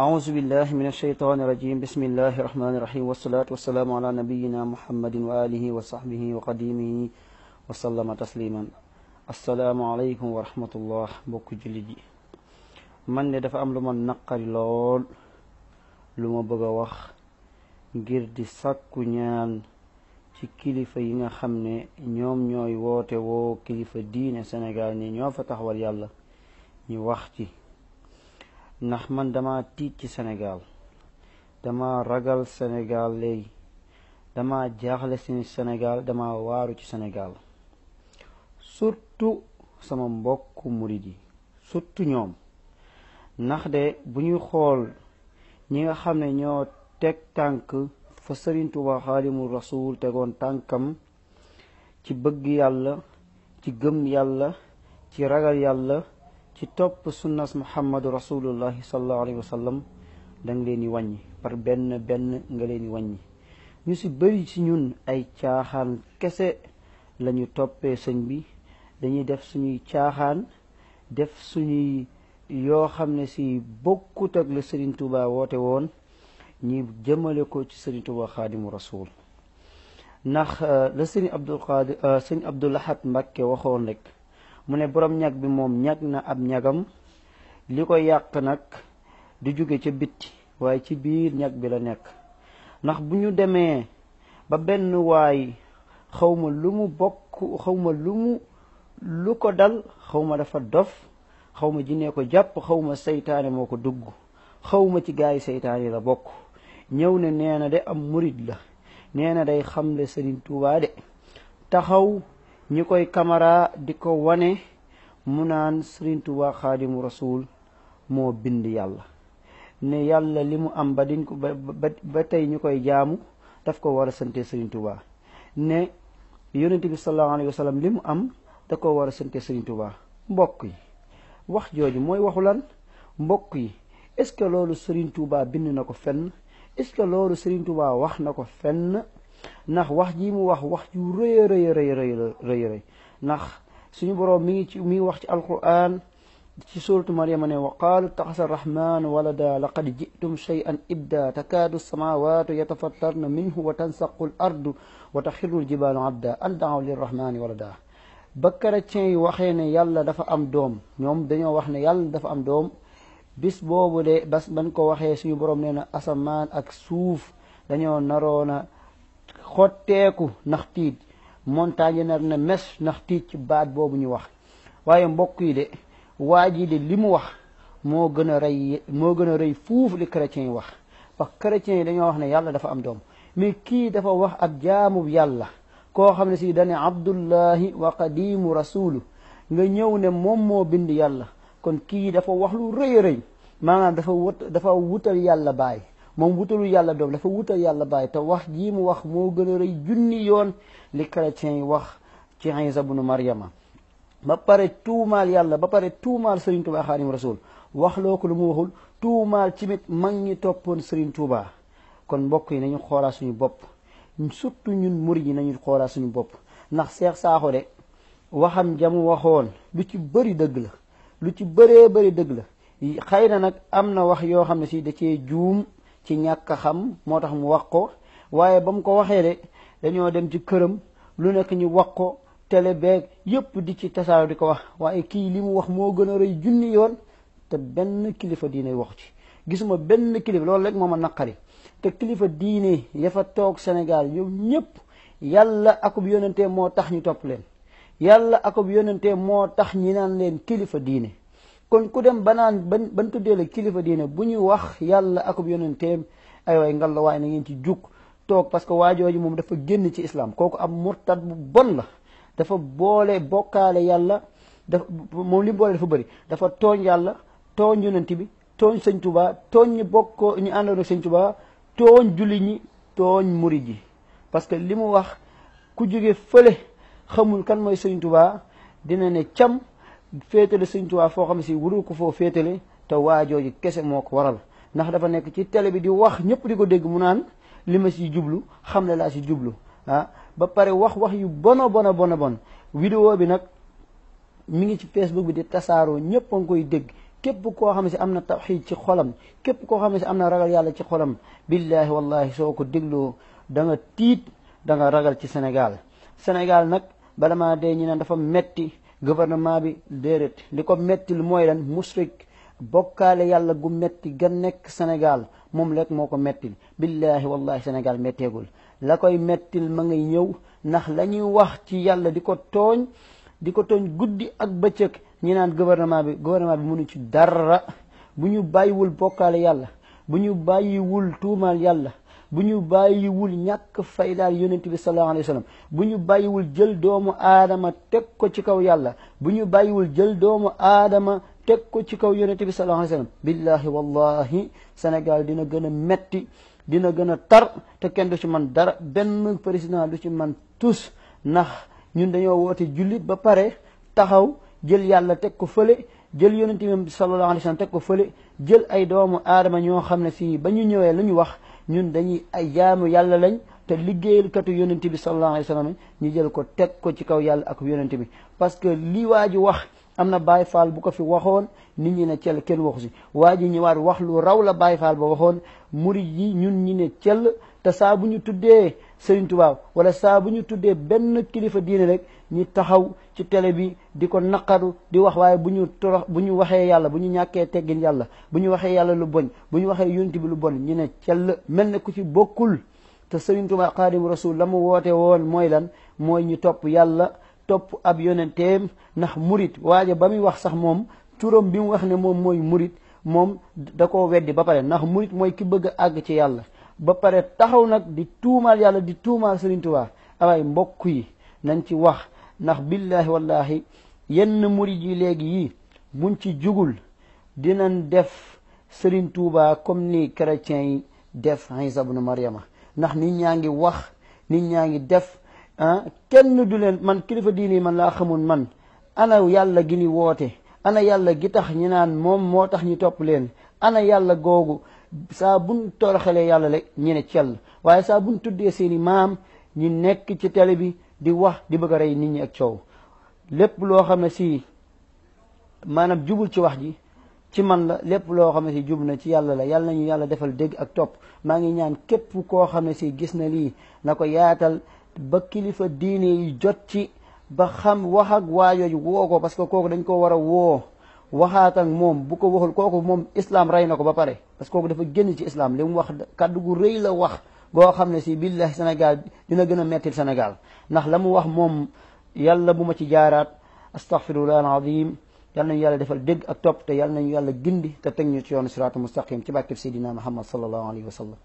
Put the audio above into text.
أعوذ بالله من الشيطان الرجيم بسم الله الرحمن الرحيم والصلاة والسلام على نبينا محمد وآله وصحبه وقديمه وسلم تسليما السلام عليكم ورحمة الله mbokk jullit yi man de dafa am lu ma naqari lool lu ma bëgg a wax ngir di sàkku ñaan ci kilifa yi nga xam ne ñoom ñooy woote woo kilifa diine Sénégal ni ñoo fa taxawal yàlla ñu wax ci ndax man dama tiit ci Sénégal dama ragal Sénégal léegi dama jaaxle ci Sénégal dama waaru ci Sénégal surtout sama mbokku murid yi surtout ñoom ndax de bu ñuy xool ñi nga xam ne ñoo teg tànk fa Sëriñ Tuubaa Xaadimu Rasuul tegoon tànkam ci bëgg yàlla ci gëm yàlla ci ragal yàlla ci topp sunnas muhammadu rasulullahi sallallahu alayhi wa sallam danga leen di wàññi par benn benn nga leen di wàññi ñu ci bëri ci ñun ay caaxaan kese lañu toppee sëñ bi dañuy def suñuy caaxaan def suñuy yoo xam ne ci bokkut ak la Sëriñ Tuubaa woote woon ñi jëmale ko ci Sëriñ Tuubaa xaadimu rasul ndax la sëriñ Abdul Ahad Mbàkke waxoon rek mu ne borom ñag bi moom ñag na ab ñagam li ko yàq nag du jóge ca bitti waaye ci biir ñag bi la nekk ndax bu ñu demee ba benn waay xawma lu mu bokk xawma lu ko dal xawma dafa dof xawma jinne ko jàpp xawma seytaane moo ko dugg xawma ci gaay seytaane la bokk ñëw ne nee na de am murid la nee na day xamle Sëriñ Tuubaa de taxaw ñi koy kamara di ko wane mu naan Sëriñ Tuubaa Xaadimu Rasuul moo bind yàlla ne yàlla li mu am ba diñ ko ba tey ñu koy jaamu daf ko war a sante Sëriñ Tuubaa ne yonent bi sallallahu alayhi wa sallam li mu am da ko war a sante Sëriñ Tuubaa mbokk yi wax jooju mooy waxu lan mbokk yi est-ce que loolu Sëriñ Tuubaa bind na ko fenn est-ce que loolu Sëriñ Tuubaa wax na ko fenn ndax wax ji mu wax ju rëy rëy ndax suñu boroom mi ngi wax ci alquran ci suratu Maryama ne wa qaalu taxasa arrahmanu walada laqad jitum shay'an ibda takaadu samawatu yatafattarna minhu wa tansaqu l ardu wa taxirru l jibaalu abda an daaw lirrahmani walada ba chrétien yi waxee ne yàlla dafa am doom ñoom dañoo wax ne yàlla dafa am doom bis boobu de bas ban ko waxee suñu boroom nee na asamaan ak suuf dañoo naroona xotteeku ndax tiit montagne nar na mes ndax tiit ci baat boobu ñu wax waaye mbokk yi de waa ji de li mu wax moo gën a rëy fuuf li chrétiens yi wax parce que chrétiens yi dañoo wax ne yàlla dafa am doom mais kii dafa wax ab jaamu yàlla koo xam ne si dane abdullahi wa qadimu rasulu nga ñëw ne moom moo bind yàlla kon kii dafa wax lu rëy maanaam dafa wutal yàlla baay moom wutalu yàlla doom dafa wutal yàlla baay te wax jii mu wax moo gën a rëy junni yoon li chrétiens yi wax ci Iisa bnu Maryama ba pare tuumaal yàlla ba pare tuumaal Sëriñ Tuubaa Xaadimu Rasuul wax loo ko lu mu waxul tuumaal ci mit mag ñi toppoon Sëriñ Tuubaa kon mbokk yi nañu xoolaa suñu bopp surtout ñun murid yi nañu xoolaa suñu bopp ndax Seex Saaxo de waxam jamu waxoon lu ci bëri dëgg la lu ci bëree bëri dëgg la xëy na nag am na wax yoo xam ne si da cee juum ci ñàkk a xam moo tax mu wax ko waaye ba mu ko waxee de dañoo dem ci këram lu nekk ñu wax ko télé beeg yëpp di ci tasaaro di ko wax waaye kii li mu wax moo gën a rëy junni yoon te benn kilifa diine waxu ci gisuma benn kilifa loolu rek moo ma naqari te kilifa diine ya fa toog Sénégal ñoom ñëpp yàlla akub yonentee moo tax ñu topp leen yàlla akub yonentee moo tax ñi naan leen kilifa diine kon ku dem ba naan ban tuddee la kilifa diine bu ñu wax yàlla akub yonenteem ay waay ngal la waaye na ngeen ci jug toog parce que waajooju moom dafa génn ci islam kooku am murtad bu bon la dafa boole bokkaale yàlla moom li mu boole dafa bëri dafa tooñ yàlla tooñ yonent bi tooñ Sëñ Tuubaa tooñ ñu bokk ñu àndoon ak Sëñ Tuubaa tooñ julli ñi tooñ murid yi parce que li mu wax ku jóge fële xamul kan mooy Sëñ Tuubaa dina ne cam féetale Sëñ Tuubaa foo xam ne si wuru ko foo féetale te waajooju kese moo ko waral ndax dafa nekk ci télé bi di wax ñëpp di ko dégg mu naan li ma si jublu xam ne laa si jublu ba pare wax yu bon vidéo bi nag mi ngi ci Facebook bi di tasaaroo ñëpp a ngi koy dégg képp koo xam ne si am na tawxiid ci xolam képp koo xam ne si am na ragal yàlla ci xolam billahi wallahi soo ko dégloo da nga tiit da nga ragal ci Sénégal. Sénégal nag bala maa dee ñu ne dafa metti gouvernement bi déedéet li ko mettil mooy lan musrik bokkaale yàlla gu metti ga nekk Sénégal moom rek moo ko mettil billahi wallahi Sénégal metteegul la koy mettil ma ngay ñëw ndax la ñuy wax ci yàlla di ko tooñ guddi ak bëccëg ñi naan gouvernement bi mënu ci dara bu ñu bàyyiwul bokkaale yàlla bu ñu bàyyiwul tuumaal yàlla bu ñu bàyyiwul ñàkk faydaal yonent bi sallallahu alayhi wa sallam bu ñu bàyyiwul jël doomu aadama teg ko ci kaw yàlla bu ñu bàyyiwul jël doomu aadama teg ko ci kaw yonent bi sallallahu alayhi wa sallam billahi wallahi Sénégal dina gën a metti dina gën a tar te kenn du ci man dara benn président du ci man tus ndax ñun dañoo woote jullit ba pare taxaw jël yàlla teg ko fële jël yonent bi sallallahu alayhi wa sallam teg ko fële jël ay doomu aadama ñoo xam ne fii ba ñu ñëwee lu ñu wax ñun dañuy ay jaamu yàlla lañ te liggéeyalkatu yonent bi sallallahu alayhi wa sallam ñu jël ko teg ko ci kaw yàlla ak yonent bi parce que li waa ji wax am na Baay Faal bu ko fi waxoon nit ñi ne cell kenn waxu si waa ji ñëwaat wax lu raw la Baay Faal ba waxoon murid yi ñun ñi ne cell te saa bu ñu tuddee Sëriñ Tuubaa wala saa bu ñu tuddee benn kilifa diine rek ñi taxaw ci télé bi di ko naqaru di wax waaye bu ñu waxee yàlla bu ñu ñàkkee teggin yàlla bu ñu waxee yàlla lu boñ bu ñu waxee yonent bi lu bon ñu ne cell mel ne ku ci bokkul te Sëriñ Tuubaa Xaadimu Rasuul la mu woote woon mooy lan mooy ñu topp yàlla topp ab yonenteem ndax murit waaye ba muy wax sax moom turam bi mu wax ne moom mooy murit moom da koo weddi ba pare ndax murit mooy ki bëgg a àgg ci yàlla ba pare taxaw nag di tuumaal yàlla di tuumaal Sëriñ Tuubaa awaay mbokk yi nañ ci wax ndax billahi wallahi yenn murit yi léegi yi buñ ci jugul dinañ def Sëriñ Tuubaa comme ni chrétiens yi def Iisa ibnu Maryama ndax nit ñaa ngi wax nit ñaa ngi def kenn du leen man kilifa diini man laa xamul man ana yàlla gi ni woote ana yàlla gi tax ñi naan moom moo tax ñu topp leen ana yàlla googu saa buñ toroxalee yàlla rek ñi ne cell waaye saa buñ tuddee seeni maam ñi nekk ci télé bi di wax di bëgg a rey nit ñi ak coow lépp loo xam ne si maanaam jubul ci wax ji ci man la lépp loo xam ne si jub na ci yàlla la yàlla nañu yàlla defal dégg ak topp maa ngi ñaan képp koo xam ne si gis na lii na ko yaatal ba kilifa diine yi jot ci ba xam wax ak waajooju woo ko parce que kooku dañ ko war a woo waxaat ak moom bu ko waxul kooku moom islam rey na ko ba pare parce que kooku dafa génn ci islam li mu wax kàddu gu rëy la wax goo xam ne si billahi Sénégal dina gën a mettil Sénégal ndax la mu wax moom yàlla bu ma ci jaaraat astaghfirullah alazim yàlla nañu yàlla defal dégg ak topp te yàlla nañu yàlla gindi te teg ñu ci yoonu siraatu mustaqim ci bàkkib Seydina Muhammad sallallahu alayhi wa sallam